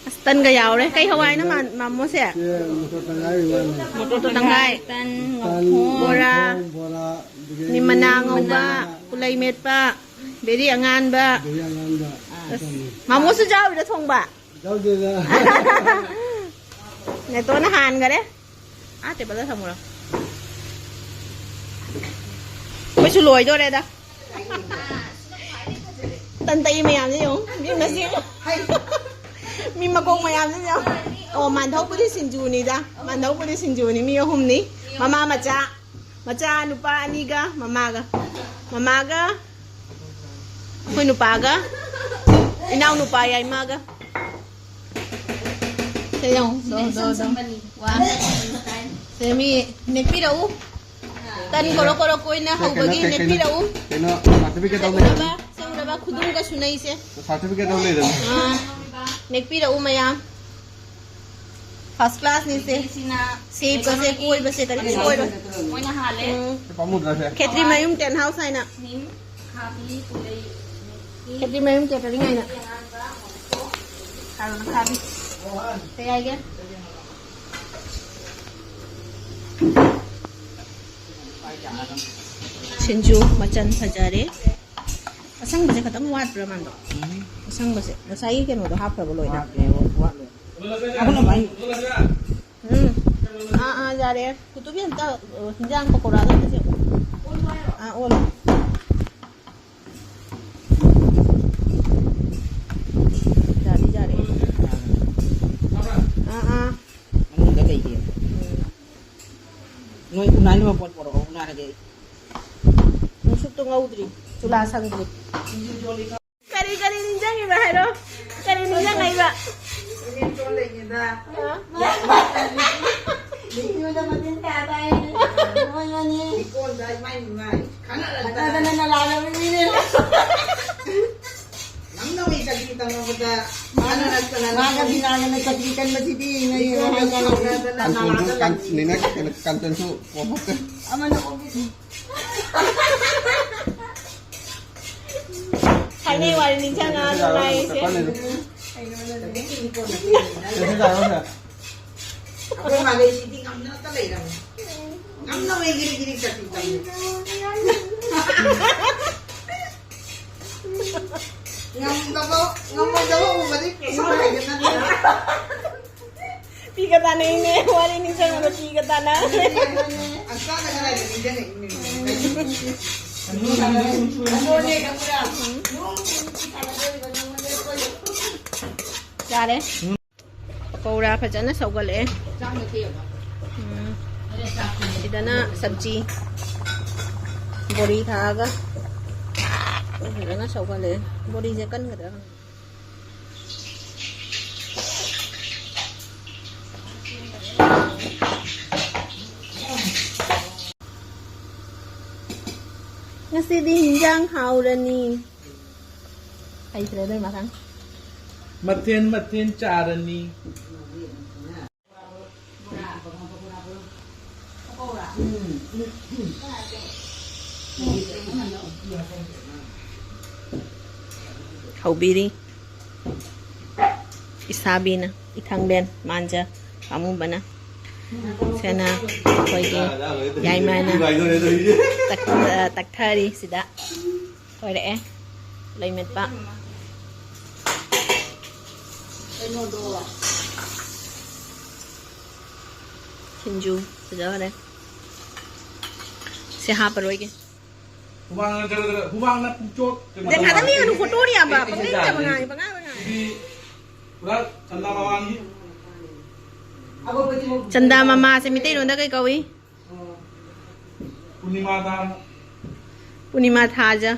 ꯑꯁ, ꯇꯟꯒ ꯌꯥꯎꯔꯦ꯫ ꯀꯩ ꯍꯋꯥꯏꯅꯣ, ꯃꯥ-, ꯃꯥꯃꯣꯁꯦ? ꯁꯦ ꯃꯣꯇꯣꯔ ꯇꯪꯈꯥꯏ ꯋꯥꯠꯂꯤ꯫ ꯃꯣꯇꯣꯔ ꯇꯪꯈꯥꯏ꯫ ꯇꯟ, ꯇꯟ, ꯉꯧꯈꯣꯡ꯫ ꯕꯣꯔꯥ꯫ ꯉꯧꯈꯣꯡ, ꯕꯣꯔꯥ, ꯑꯗꯒꯤ ꯅꯤꯝ ꯃꯅꯥ ꯉꯧꯕ, ꯃꯅꯥ꯫ ꯄꯨꯂꯩ ꯃꯦꯠꯄ, ꯕꯦꯔꯤ ꯑꯉꯥꯟꯕ꯫ ꯕꯦꯔꯤ ꯑꯉꯥꯟꯕ꯫ ꯑꯁ, ꯃꯥꯃꯣꯁꯨ ꯌꯥꯎꯔꯤꯔꯣ ꯊꯣꯡꯕ? ꯌꯥꯎꯗꯦꯗ꯫ ꯅꯦꯇꯣꯅ ꯍꯥꯟꯈꯔꯦ꯫ ꯑꯥ, ꯇꯦꯕꯜꯗ ꯊꯝꯃꯨꯔꯣ꯫ ꯑꯩꯈꯣꯏꯁꯨ ꯂꯣꯏꯗꯣꯔꯦꯗ꯫ ꯇꯟ ꯇꯛꯏ ꯃꯌꯥꯝꯁꯦ ꯌꯦꯡꯉꯨ꯫ ꯃꯤ ꯃꯁꯤꯡ꯫ ꯃꯤ ꯃꯈꯣꯡ ꯃꯌꯥꯝꯁꯦ ꯌꯦꯡꯉꯨ꯫ ꯑꯣ, ꯃꯥꯟꯙꯧꯕꯨꯗꯤ ꯁꯤꯡꯖꯨꯅꯤꯗ꯫ ꯃꯥꯟꯙꯧꯕꯨꯗꯤ ꯁꯤꯡꯖꯨꯅꯤ꯫ ꯃꯤ ꯑꯍꯨꯝꯅꯤ꯫ ꯃꯃꯥ ꯃꯆꯥ꯫ ꯃꯆꯥ ꯅꯨꯄꯥ ꯑꯅꯤꯒ ꯃꯃꯥꯒ꯫ ꯃꯃꯥꯒ ꯑꯩꯈꯣꯏ ꯅꯨꯄꯥꯒ, ꯏꯅꯥꯎ ꯅꯨꯄꯥ ꯌꯥꯏꯃꯒ꯫ ꯁꯦ ꯌꯦꯡꯉꯨ, ꯗꯣ, ꯗꯣ, ꯗꯣ꯫ ꯁꯦ ꯃꯤ ꯅꯦꯛꯄꯤꯔꯛꯎ꯫ ꯇꯟ ꯀꯣꯔꯣ ꯀꯣꯔꯣ ꯀꯣꯏꯅ ꯁꯦ, ꯀꯩꯅꯣ, ꯍꯧꯕꯒꯤ ꯀꯩ, ꯀꯩꯅꯣ, ꯅꯦꯛꯄꯤꯔꯛꯎ꯫ ꯀꯩꯅꯣ, ꯁꯥꯔꯇꯤꯐꯤꯀꯦꯠ ꯁꯦ ꯑꯃ ꯂꯩꯔꯦ꯫ ꯎꯔꯕ? ꯁꯦ ꯎꯔꯕ? ꯈꯨꯗꯨꯝꯒꯁꯨ ꯅꯩꯁꯦ꯫ ꯁꯥꯔꯇꯤꯐꯤꯀꯦꯠ ꯑꯃ ꯂꯩꯔꯦ꯫ ꯑꯥ, ꯅꯦꯛꯄꯤꯔꯛꯎ ꯃꯌꯥꯝ꯫ First class ꯅꯤꯁꯦ꯫ ꯁꯤꯅ ꯁꯦꯞꯀꯁꯦ, ꯀꯣꯏꯕꯁꯦ, ꯀꯔꯤꯁꯨ ꯀꯣꯏꯔꯣꯏ꯫ ꯃꯣꯏꯅ ꯍꯥꯜꯂꯦ꯫ ꯎꯝ꯫ ꯄꯥꯝꯃꯨꯗ꯭ꯔꯥ ꯁꯦ? ꯈꯦꯇ꯭ꯔꯤ ꯃꯌꯨꯝ ꯇꯦꯟ ꯍꯥꯎꯁ ꯍꯥꯏꯅ꯫ ꯅꯤꯝ, ꯈꯥꯕꯤ, ꯄꯨꯂꯩ, ꯈꯦꯇ꯭ꯔꯤ ꯃꯌꯨꯝ ꯀꯦꯇꯔꯤꯡ ꯍꯥꯏꯅ꯫ ꯀꯥꯔꯣꯅ ꯈꯥꯕꯤ꯫ ꯀꯩ ꯍꯥꯏꯒꯦ? ꯁꯤꯡꯖꯨ ꯃꯆꯜ ꯐꯖꯔꯦ꯫ ꯑꯁꯪꯕꯁꯦ ꯈꯇꯪ ꯋꯥꯠꯄ꯭ꯔꯥ ꯃꯥꯟꯕ? ꯎꯝ꯫ ꯑꯁꯪꯕꯁꯦ꯫ ꯉꯁꯥꯏꯒꯤ ꯀꯩꯅꯣꯗꯣ ꯍꯥꯞꯈ꯭ꯔꯕ ꯂꯣꯏꯅ? ꯋꯥꯠꯂꯦ, ꯋꯥꯠꯂꯦ꯫ ꯑꯩꯈꯣꯏꯅ ꯃꯥꯏ ꯎꯝ꯫ ꯑꯥ, ꯑꯥ, ꯌꯥꯔꯦ꯫ ꯀꯨꯇꯨꯕꯤ ꯑꯝꯇ, ꯑ, ꯍꯤꯟꯖꯥꯡ ꯄꯀꯧꯔꯥꯗꯣ ꯑꯝꯇ ꯁꯦꯝꯃꯣ꯫ ꯑꯥ, ꯑꯣꯜꯂꯣ꯫ ꯌꯥꯔꯦ, ꯌꯥꯔꯦ꯫ ꯑꯥ, ꯑꯥ꯫ ꯃꯅꯨꯡꯗ ꯂꯩꯒꯦ꯫ ꯎꯝ꯫ ꯅꯣꯏ ꯎꯅꯥꯅꯤ ꯃꯄꯣꯠ ꯄꯣꯔꯛꯑꯣ, ꯎꯅꯥꯅꯤ꯫ ꯅꯨꯡꯁꯨꯛꯇꯣ ꯉꯧꯗ꯭ꯔꯤ, ꯆꯨꯂꯥ ꯁꯪꯗ꯭ꯔꯤ꯫ ꯀꯔꯤ ꯀꯔꯤ ꯅꯤꯡꯁꯤꯡꯉꯤꯕ ꯍꯥꯏꯔꯣ? ꯀꯔꯤ ꯅꯤꯡꯁꯤꯡꯉꯛꯏꯕ? ꯏꯕꯦꯟꯇꯣꯟ ꯂꯩꯉꯩꯗ꯫ ꯍꯥ? ꯂꯤꯛꯂꯤꯗ ꯃꯇꯤꯟ ꯇꯥ ꯇꯥꯏ꯫ ꯃꯣꯏ ꯃꯅꯤ꯫ ꯂꯤꯛꯀꯣꯟꯗ ꯏꯃꯥꯏ ꯏꯃꯥꯏ꯫ ꯈꯠꯅꯗꯅ ꯅꯂꯥꯗ ꯃꯤꯅꯦ꯫ ꯅꯪꯅ ꯃꯤ ꯆꯠꯈꯤ ꯇꯝꯃꯕꯗ ꯃꯥꯅ ꯅꯠꯇꯅ ꯃꯥꯒ ꯕꯤꯅꯥꯒꯅ ꯆꯠꯈꯤ ꯀꯟꯕꯁꯤꯗꯤ ꯉꯩ ꯂꯤꯛꯀꯣꯟꯗ ꯍꯥꯏ ꯀꯥꯟꯗ꯫ ꯁꯥꯎꯅꯗꯅ ꯀꯥꯟꯆꯟꯁꯨ ꯅꯂꯥꯗ ꯀꯥꯟ-, ꯂꯪꯉꯤ꯫ ꯅꯤꯅ ꯀꯩꯅꯣ, ꯀꯥꯟꯆꯟꯁꯨ ꯀꯣꯝꯃꯛꯇꯦ꯫ ꯑꯃꯅ ꯑꯣꯐꯤꯁ꯫ ꯊꯥꯏꯅꯩ ꯋꯥꯔꯤ ꯅꯤꯡꯁꯤꯡꯉꯛꯑ ꯑꯗꯨꯝ ꯂꯥꯛꯏꯁꯦ꯫ ꯑꯩꯈꯣꯏ ꯃꯥꯂꯦꯁꯤꯗꯤ ꯉꯝꯅꯕꯇ ꯂꯩꯔꯝꯃꯦ꯫ ꯉꯝꯅꯕ ꯒꯤꯔꯤ ꯒꯤꯔꯤ ꯆꯠꯄꯤ ꯇꯧꯏ꯫ ꯉꯝꯗꯕ, ꯉꯝꯃꯣꯏꯗꯕ ꯎꯕꯗꯤ ꯀꯩꯁꯨ ꯍꯥꯏꯒꯠꯅꯗꯦ꯫ ꯄꯤꯒ ꯇꯥꯅꯩꯅꯦ, ꯋꯥꯔꯤ ꯅꯤꯡꯁꯤꯡꯕꯗ ꯄꯤꯒ ꯇꯥꯅ꯫ ꯑꯗꯨꯅꯦ, ꯑꯗꯨꯅꯦ꯫ ꯑꯁꯥꯗ ꯀꯗꯥꯏꯗ ꯅꯤꯡꯁꯤꯡꯉꯛꯏꯅꯣ? ꯑꯗꯨꯅꯦ, ꯈꯪꯕ꯭ꯔꯥ? ꯌꯥꯔꯦ꯫ ꯄꯀꯧꯔꯥ ꯐꯖꯅ ꯁꯧꯒꯠꯂꯛꯑꯦ꯫ ꯎꯝ꯫ ꯁꯤꯗꯅ ꯁꯕꯖꯤ꯫ ꯕꯣꯔꯤ ꯊꯥꯛꯑꯒ ꯐꯖꯅ ꯁꯧꯒꯠꯂꯛꯑꯦ꯫ ꯕꯣꯔꯤꯁꯦ ꯀꯟꯒꯗ꯭ꯔꯥ ꯈꯪꯗꯦ꯫ ꯉꯁꯤꯗꯤ ꯍꯤꯟꯖꯥꯡ ꯍꯥꯎꯔꯅꯤ꯫ ꯍꯩꯇ꯭ꯔꯦꯗ ꯃꯊꯪ꯫ ꯃꯊꯦꯟ ꯃꯊꯦꯟ ꯆꯥꯔꯅꯤ꯫ ꯍꯧꯕꯤꯔꯤ ꯏꯁꯥꯕꯤꯅ, ꯏꯊꯪꯕꯦꯟ, ꯃꯥꯟꯖ, ꯄꯥꯝꯃꯨꯕꯅ꯫ ꯁꯤꯅ ꯑꯩꯈꯣꯏꯒꯤ ꯌꯥꯏꯃꯅ ꯇꯛ-, ꯇꯛꯊꯔꯤ ꯁꯤꯗ꯫ ꯂꯣꯏꯔꯛꯑꯦ꯫ ꯂꯩ ꯃꯦꯠꯄ꯫ ꯀꯩꯅꯣꯗꯣ꯫ ꯁꯤꯡꯖꯨ ꯐꯖꯈꯔꯦ꯫ ꯁꯤ ꯍꯥꯞꯄꯔꯣꯏꯒꯦ꯫ ꯍꯨꯃꯥꯡꯅ ꯖꯔ ꯖꯔ, ꯍꯨꯃꯥꯡꯅ ꯄꯨꯡꯆꯣꯠ ꯀꯩꯅꯣ ꯗꯦ ꯊꯥꯗ ꯇꯧꯕ꯫ ꯃꯤ ꯑꯗꯨ ꯐꯣꯇꯣꯅ ꯌꯥꯝꯕ, ꯑꯩ, ꯑꯩ ꯄꯪꯂꯩꯗ ꯆꯥꯗ꯭ꯔꯤ꯫ ꯄꯪꯉꯥꯡ, ꯄꯪꯉꯥꯡ, ꯄꯪꯉꯥꯡ꯫ ꯁꯤꯗꯤ ꯄꯨꯔꯥ ꯆꯟꯗ ꯃꯃꯥꯡꯒꯤ꯫ ꯆꯟꯗ ꯃꯃꯥꯁꯦ ꯃꯤꯇꯩꯂꯣꯟꯗ ꯀꯩ ꯀꯧꯏ? ꯄꯨꯔꯅꯤꯃꯥ ꯊꯥꯖ꯫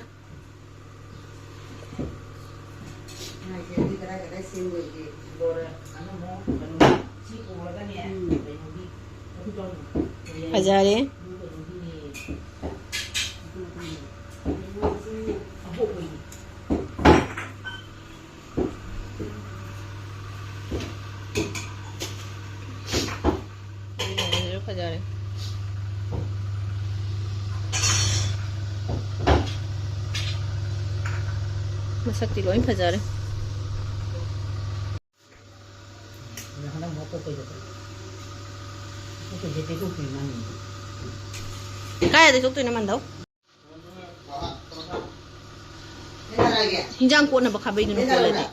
ꯉꯥꯏꯁꯦ, ꯑꯗꯨꯗꯤ ꯀꯗꯥꯏ ꯀꯗꯥꯏ ꯁꯦꯝꯗꯣꯏꯒꯦ? ꯕꯣꯔꯥ, ꯑꯃꯃꯨꯛ, ꯀꯩꯅꯣ, ꯁꯤ ꯎꯔꯒꯅꯦ, ꯎꯝ꯫ ꯀꯩꯅꯣꯒꯤ, ꯑꯗꯨ ꯇꯧꯔꯣ꯫ ꯐꯖꯔꯦ꯫ ꯑꯗꯨ ꯀꯩꯅꯣꯒꯤꯅꯦ꯫ ꯑꯕꯣꯛ ꯍꯣꯏꯒꯤ꯫ ꯐꯖꯔꯦ꯫ ꯃꯁꯛꯇꯤ ꯂꯣꯏ ꯐꯖꯔꯦ꯫ ꯀꯥꯏꯗ ꯆꯣꯛꯇꯣꯏꯅꯣ ꯃꯥꯟꯗꯧ? ꯍꯤꯟꯖꯥꯡ ꯀꯣꯠꯅꯕ ꯈꯥꯕꯩꯗꯨꯅ ꯀꯣꯠꯂꯗꯤ꯫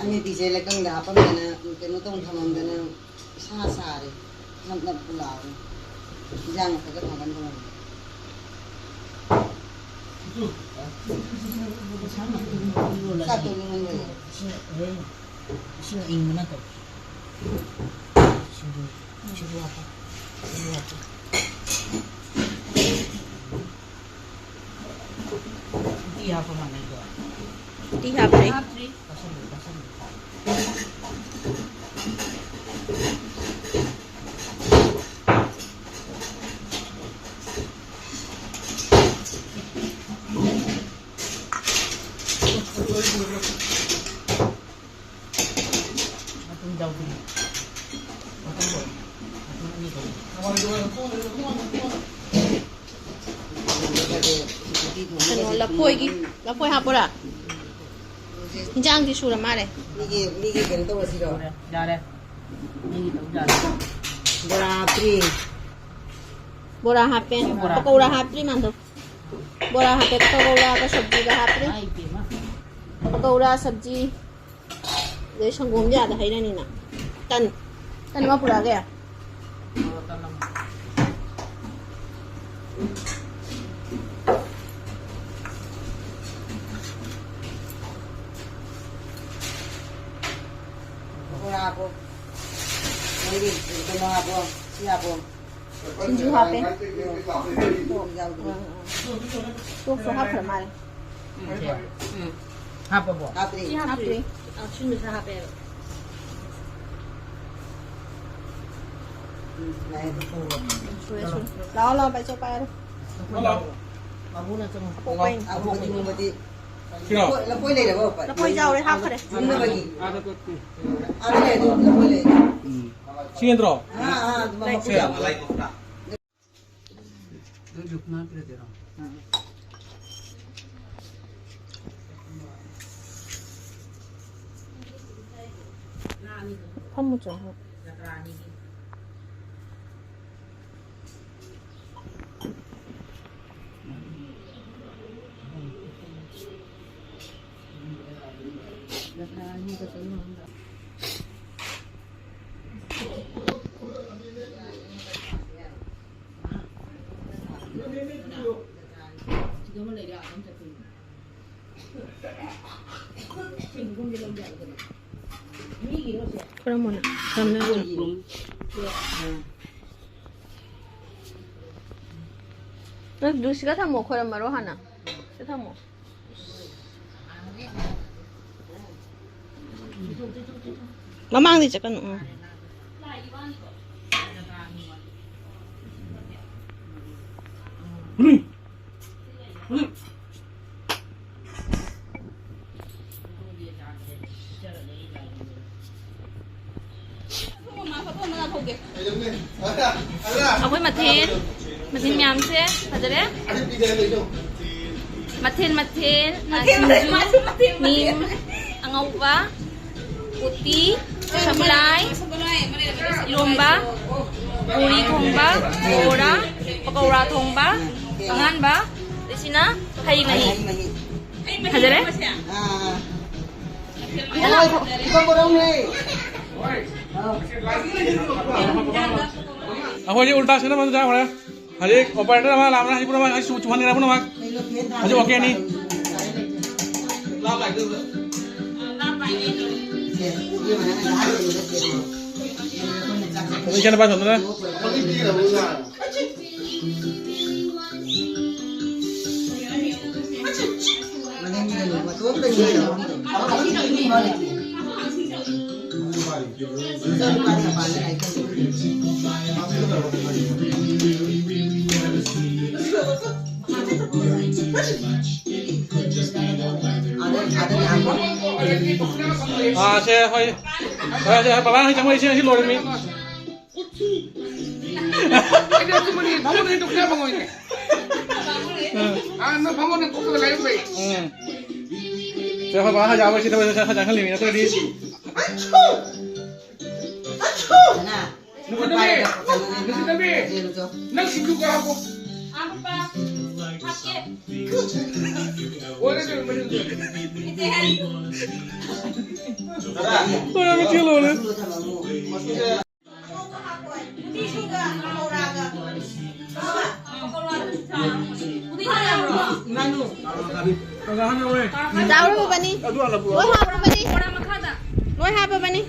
ꯑꯃꯦꯠꯄꯤꯁꯦ ꯂꯩꯀꯪꯗ ꯍꯥꯞꯄꯝꯗꯅ, ꯀꯩꯅꯣ ꯇꯧ ꯊꯝꯃꯝꯗꯅ꯫ ꯏꯁꯥ ꯁꯥꯔꯦ, ꯅꯞ ꯅꯞ ꯂꯥꯎꯔꯦ꯫ ꯏꯟꯖꯥꯡ ꯈꯔ ꯊꯥꯒꯠꯄ ꯉꯝꯗꯦ꯫ ꯆꯥꯛ ꯇꯣꯛꯅꯤꯡꯉꯝꯗ꯭ꯔꯦ꯫ ꯏꯁꯤꯡ ꯑꯏꯪꯕꯅ ꯇꯧ꯫ ꯁꯤꯡꯖꯨ, ꯁꯤꯡꯖꯨ ꯍꯥꯞꯄꯣ꯫ ꯁꯤꯡꯖꯨ ꯍꯥꯞꯄꯣ꯫ ꯎꯇꯤ ꯍꯥꯞꯄ ꯃꯥꯟꯅꯩꯀꯣ꯫ ꯎꯇꯤ ꯍꯥꯞꯄ꯭ꯔꯦ? ꯍꯥꯞꯇ꯭ꯔꯤ꯫ ꯆꯥꯁꯜꯂꯨ, ꯆꯥꯁꯜꯂꯨ꯫ ꯃꯇꯨꯝ ꯌꯥꯎꯕꯤꯅꯤ꯫ ꯃꯇꯨꯝ ꯂꯣꯏ꯫ ꯃꯇꯨꯝ ꯑꯅꯤ ꯂꯣꯏ꯫ ꯀꯩꯅꯣ, ꯂꯐꯣꯏꯒꯤ, ꯂꯐꯣꯏ ꯍꯥꯞꯄꯣꯔꯥ? ꯏꯟꯖꯥꯡꯗꯤ ꯁꯨꯔ ꯃꯥꯜꯂꯦ꯫ ꯃꯤꯒꯤ, ꯃꯤꯒꯤ ꯀꯩꯅꯣ ꯇꯧꯔꯁꯤꯔꯣ? ꯁꯨꯔꯦ, ꯌꯥꯔꯦ꯫ ꯃꯤꯒꯤ ꯇꯧ ꯌꯥꯔꯦ꯫ ꯕꯣꯔꯥ ꯍꯥꯞꯇ꯭ꯔꯤ꯫ ꯕꯣꯔꯥ ꯍꯥꯞꯄꯦ꯫ ꯁꯤ ꯕꯣꯔꯥ ꯄꯀꯧꯔꯥ ꯍꯥꯞꯇ꯭ꯔꯤ ꯃꯥꯟꯗꯧ꯫ ꯕꯣꯔꯥ ꯍꯥꯞꯄꯦ, ꯄꯀꯧꯔꯥꯒ ꯁꯕꯖꯤꯒ ꯍꯥꯞꯇ꯭ꯔꯤ꯫ ꯏꯃꯥ ꯏꯕꯦꯝꯃ꯫ ꯄꯀꯧꯔꯥ, ꯁꯕꯖꯤ꯫ ꯑꯗꯩ ꯁꯪꯒꯣꯝꯗꯤ ꯑꯥꯗ ꯍꯩꯔꯅꯤꯅ꯫ ꯇꯟ꯫ ꯀꯩꯅꯣ ꯃꯥ ꯄꯨꯔꯛꯑꯒꯦ? ꯕꯣꯔꯥꯕꯣ꯫ ꯅꯣꯏꯒꯤ ꯀꯩꯅꯣ ꯍꯥꯞꯄꯣ, ꯁꯤ ꯍꯥꯞꯄꯣ꯫ ꯁꯤꯡꯖꯨ ꯍꯥꯞꯄꯦ꯫ ꯁꯣꯛ ꯌꯥꯎꯗ꯭ꯔꯤ꯫ ꯁꯣꯛꯁꯨ ꯍꯥꯞꯈ꯭ꯔ ꯃꯥꯜꯂꯦ꯫ ꯎꯝ, ꯁꯦ꯫ ꯎꯝ꯫ ꯍꯥꯞꯄꯕꯣ? ꯍꯥꯞꯇ꯭ꯔꯤ꯫ ꯁꯤ ꯍꯥꯞꯇ꯭ꯔꯤ꯫ ꯍꯥꯞꯇ꯭ꯔꯤ꯫ ꯑ, ꯁꯤꯟꯕꯁꯤꯗ ꯍꯥꯞꯄꯦꯕ꯫ ꯎꯝ, ꯌꯥꯏ꯫ ꯁꯨꯔꯦ, ꯁꯨꯔꯦ꯫ ꯂꯥꯛꯑꯣ, ꯂꯥꯛꯑꯣ, ꯚꯥꯏ, ꯆꯣ ꯄꯥꯏꯔꯣ꯫ ꯂꯥꯛꯑꯣ, ꯂꯥꯛꯑꯣ꯫ ꯑꯄꯣꯛꯄ ꯑꯩꯅ꯫ ꯑꯄꯣꯛꯄ ꯏꯃꯨꯡꯗꯤ꯫ ꯁꯤꯔꯣ? ꯂꯐꯣꯏ, ꯂꯐꯣꯏ ꯂꯩꯔꯕꯣ? ꯂꯐꯣꯏ ꯌꯥꯎꯔꯦ, ꯍꯥꯞꯈ꯭ꯔꯦ꯫ ꯌꯨꯝꯅꯕꯒꯤ꯫ ꯑꯥꯗ ꯂꯩ, ꯑꯗꯨ ꯂꯐꯣꯏ ꯂꯩ꯫ ꯎꯝ꯫ ꯁꯤ ꯅꯠꯇ꯭ꯔꯣ? ꯑꯥ, ꯑꯥ, ꯑꯗꯨ ꯃꯀꯨ ꯌꯥꯎꯕ꯫ ꯐꯝꯃꯨ ꯆꯣ꯫ ꯈꯨꯔꯝꯃꯣꯅ, ꯈꯨꯔꯝꯃꯣ꯫ ꯅꯪ ꯗꯨꯁꯤꯒ ꯊꯝꯃꯣ, ꯈꯣꯏꯔꯝꯃꯔꯣ ꯍꯥꯟꯅ꯫ ꯁꯤ ꯊꯝꯃꯣ꯫ ꯃꯃꯥꯡꯗꯤ ꯆꯠꯀꯅꯨ꯫ ꯎꯝ꯫ ꯑꯩꯈꯣꯏ ꯃꯊꯦꯜ, ꯃꯊꯦꯜ ꯃꯌꯥꯝꯁꯦ ꯐꯖꯔꯦ꯫ ꯃꯊꯦꯜ, ꯃꯊꯦꯜ, ꯑ, ꯃꯊꯦꯜ, ꯁꯤꯡꯖꯨ, ꯃꯊꯦꯜ, ꯃꯊꯦꯜ, ꯃꯊꯦꯜ꯫ ꯃꯤꯃꯤ, ꯑꯉꯧꯕ, ꯎꯇꯤ, ꯁꯒꯨꯂꯥꯏ, ꯏꯔꯣꯝꯕ, ꯄꯨꯔꯤ ꯊꯣꯡꯕ, ꯕꯣꯔꯥ, ꯄꯀꯧꯔꯥ ꯊꯣꯡꯕ, ꯑꯍꯥꯟꯕ, ꯑꯁꯤꯅ ꯍꯩ ꯃꯍꯤ꯫ ꯍꯩ ꯃꯍꯤ꯫ ꯐꯖꯔꯦ? ꯑꯥ꯫ ꯏꯀꯝ ꯕꯣꯔꯥ ꯑꯃꯅꯦ꯫ ꯑꯩꯈꯣꯏꯗꯤ ꯎꯜꯇꯥ ꯁꯦꯝꯅꯕ ꯑꯗꯨꯝ ꯆꯥꯈ꯭ꯔꯦ꯫ ꯍꯧꯖꯤꯛ ꯑꯣꯄꯔꯦꯇꯔ ꯑꯃ ꯂꯥꯛꯑꯕꯅꯤꯅ ꯍꯧꯖꯤꯛ ꯄꯨꯝꯅꯃꯛ ꯑꯩ ꯆꯨ ꯆꯨꯍꯟꯅꯤꯡꯉꯦ ꯄꯨꯝꯅꯃꯛ꯫ ꯍꯧꯖꯤꯛ ꯑꯣꯀꯦꯅꯤ꯫ ꯍꯧꯖꯤꯛ ꯏꯆꯥꯅꯨꯄꯥ ꯁꯣꯝꯗꯅ꯫ ꯑꯥ, ꯁꯦ, ꯍꯣꯏ꯫ ꯍꯣꯏ, ꯁꯦ, ꯕꯕꯥ, ꯍꯣꯏ, ꯆꯪꯉꯣ, ꯏꯁꯤꯡ ꯑꯁꯤ ꯂꯣꯏꯔꯝꯃꯤ꯫ ꯑꯩꯗꯤ ꯑꯗꯨꯝꯕꯅꯤ, ꯐꯃꯨꯡꯗ ꯍꯦꯟꯗꯣꯛꯇ ꯐꯪꯉꯣꯏꯅꯦ꯫ ꯎꯝ꯫ ꯑꯥ, ꯅꯪ ꯐꯃꯨꯡꯗ ꯀꯨꯞꯄꯒ ꯂꯩꯔꯨꯕꯩ꯫ ꯎꯝ꯫ ꯁꯦ, ꯍꯣꯏ, ꯕꯕꯥ, ꯍꯣꯏ, ꯌꯥꯕ ꯁꯤꯗ, ꯍꯣꯏ, ꯁꯦ, ꯍꯣꯏ, ꯆꯪꯍꯜꯂꯤꯃꯤ, ꯅꯠꯇ꯭ꯔꯗꯤ꯫ ꯅꯨꯡꯁꯤꯠꯇꯕꯤ! ꯅꯨꯡꯁꯤꯠꯇꯕꯤ! ꯅꯪ ꯁꯤꯡꯖꯨ ꯈꯔ ꯍꯥꯞꯄꯣ꯫ ꯍꯥꯞꯄ꯫ ꯍꯥꯞꯀꯦ꯫ ꯑꯣꯏꯔꯦ, ꯑꯣꯏꯔꯦ, ꯑꯣꯏꯔꯦ꯫ ꯏꯆꯦ ꯍꯥꯏ꯫ ꯍꯣꯏ, ꯌꯥꯝ ꯊꯤ ꯂꯣꯏꯔꯦ꯫ ꯎꯇꯤꯁꯨꯒ ꯄꯀꯧꯔꯥꯒ꯫ ꯆꯥꯎꯔꯕꯅꯤ꯫ ꯂꯣꯏ ꯍꯥꯞꯄꯕꯅꯤ꯫ ꯂꯣꯏ ꯍꯥꯞꯄꯕꯅꯤ꯫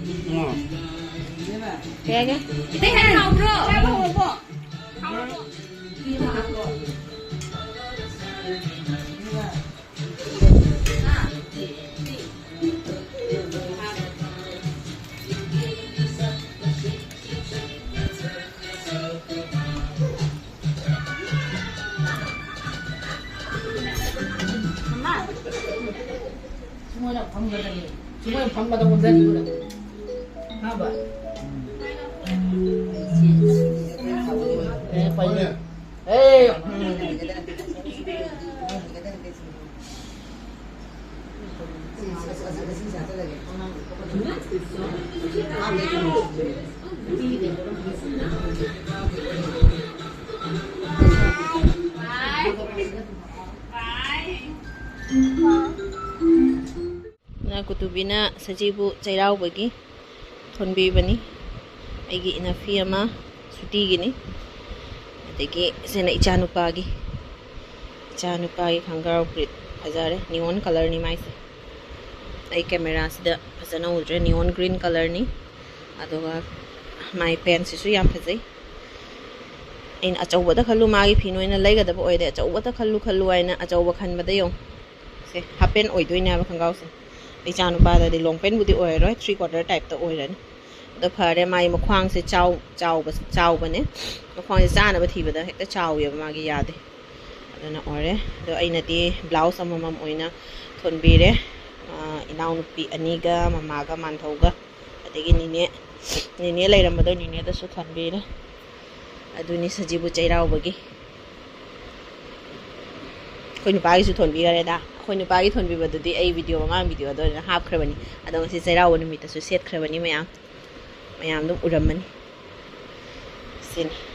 ꯀꯩ ꯍꯥꯏꯒꯦ? ꯏꯇꯩ ꯍꯦꯟꯅ ꯍꯥꯎꯕ꯭ꯔꯣ? ꯁꯨꯃꯥꯏꯅ ꯐꯝꯒꯗꯕꯅꯤ꯫ ꯁꯨꯃꯥꯏꯅ ꯐꯝꯕꯗ ꯑꯣꯟꯊꯅꯤꯡꯕꯗꯣ꯫ ꯈꯪꯉꯕ? ꯑꯦ, ꯄꯩꯅꯦ꯫ ꯑꯦ, ꯎꯝ꯫ ꯅꯥꯀꯨꯇꯨꯕꯤꯅ ꯁꯖꯤꯕꯨ ꯆꯩꯔꯥꯎꯕꯒꯤ ꯊꯣꯟꯕꯤꯕꯅꯤ꯫ ꯑꯩꯒꯤ ꯏꯅꯐꯤ ꯑꯃ ꯁꯨꯇꯤꯒꯤꯅꯤ꯫ ꯑꯗꯒꯤ ꯁꯤꯅ ꯏꯆꯥꯅꯨꯄꯥꯒꯤ, ꯏꯆꯥꯅꯨꯄꯥꯒꯤ ꯈꯣꯡꯒ꯭ꯔꯥꯎ ꯐꯨꯔꯤꯠ ꯐꯖꯔꯦ, neon colourꯅꯤ ꯃꯥꯏꯁꯦ꯫ ꯑꯩ cameraꯁꯤꯗ ꯐꯖꯅ ꯎꯗ꯭ꯔꯦ, neon green colourꯅꯤ꯫ ꯑꯗꯨꯒ ꯃꯥꯏ pantꯁꯤꯁꯨ ꯌꯥꯝ ꯐꯖꯩ꯫ ꯑꯩꯅ ꯑꯆꯧꯕꯗ ꯈꯜꯂꯨ, ꯃꯥꯒꯤ ꯐꯤ ꯅꯣꯏꯅ ꯂꯩꯒꯗꯕ ꯑꯣꯏꯔꯗꯤ ꯑꯆꯧꯕꯗ ꯈꯜꯂꯨ ꯈꯜꯂꯨ ꯍꯥꯏꯅ ꯑꯆꯧꯕ ꯈꯟꯕꯗ ꯌꯦꯡꯉꯨ꯫ ꯁꯦ half pant ꯑꯣꯏꯗꯣꯏꯅꯦ ꯍꯥꯏꯕ ꯈꯣꯡꯒ꯭ꯔꯥꯎꯁꯦ꯫ ꯏꯆꯥꯅꯨꯄꯥꯗꯗꯤ long pantꯕꯨꯗꯤ ꯑꯣꯏꯔꯔꯣꯏ, three quarter typeꯇ ꯑꯣꯏꯔꯅꯤ꯫ ꯑꯗꯣ ꯐꯔꯦ, ꯃꯥꯒꯤ ꯃꯈ꯭ꯋꯥꯡꯁꯦ ꯆꯥꯎ-, ꯆꯥꯎꯕ-, ꯆꯥꯎꯕꯅꯦ꯫ ꯃꯈ꯭ꯋꯥꯡꯁꯦ ꯆꯥꯅꯕ ꯊꯤꯕꯗ ꯍꯦꯛꯇ ꯆꯥꯎꯋꯦꯕ, ꯃꯥꯒꯤ ꯌꯥꯗꯦ꯫ ꯑꯗꯨꯅ ꯑꯣꯏꯔꯦ꯫ ꯑꯗꯣ ꯑꯩꯅꯗꯤ blouse ꯑꯃꯃꯝ ꯑꯣꯏꯅ ꯊꯣꯟꯕꯤꯔꯦ꯫ ꯑꯥ, ꯏꯅꯥꯎꯅꯨꯄꯤ ꯑꯅꯤꯒ, ꯃꯃꯥꯒ, ꯃꯥꯟꯙꯧꯒ, ꯑꯗꯒꯤ ꯅꯤꯅꯦ, ꯅꯤꯅꯦ ꯂꯩꯔꯝꯕꯗꯣ ꯅꯤꯅꯦꯗꯁꯨ ꯊꯣꯟꯕꯤꯔꯦ꯫ ꯑꯗꯨꯅꯤ ꯁꯖꯤꯕꯨ ꯆꯩꯔꯥꯎꯕꯒꯤ꯫ ꯑꯩꯈꯣꯏ ꯅꯨꯄꯥꯒꯤꯁꯨ ꯊꯣꯟꯕꯤꯈꯔꯦꯗ꯫ ꯑꯩꯈꯣꯏ ꯅꯨꯄꯥꯒꯤ ꯊꯣꯟꯕꯤꯕꯗꯨꯗꯤ ꯑꯩ video, ꯑꯉꯥꯡ videoꯗ ꯑꯣꯏꯅ ꯍꯥꯞꯈ꯭ꯔꯕꯅꯤ꯫ ꯑꯗꯣ ꯉꯁꯤ ꯆꯩꯔꯥꯎꯕ ꯅꯨꯃꯤꯠꯇꯁꯨ ꯁꯦꯠꯈ꯭ꯔꯕꯅꯤ ꯃꯌꯥꯝ꯫ ꯃꯌꯥꯝ ꯑꯗꯨꯝ ꯎꯔꯝꯃꯅꯤ꯫ ꯁꯤꯅꯤ꯫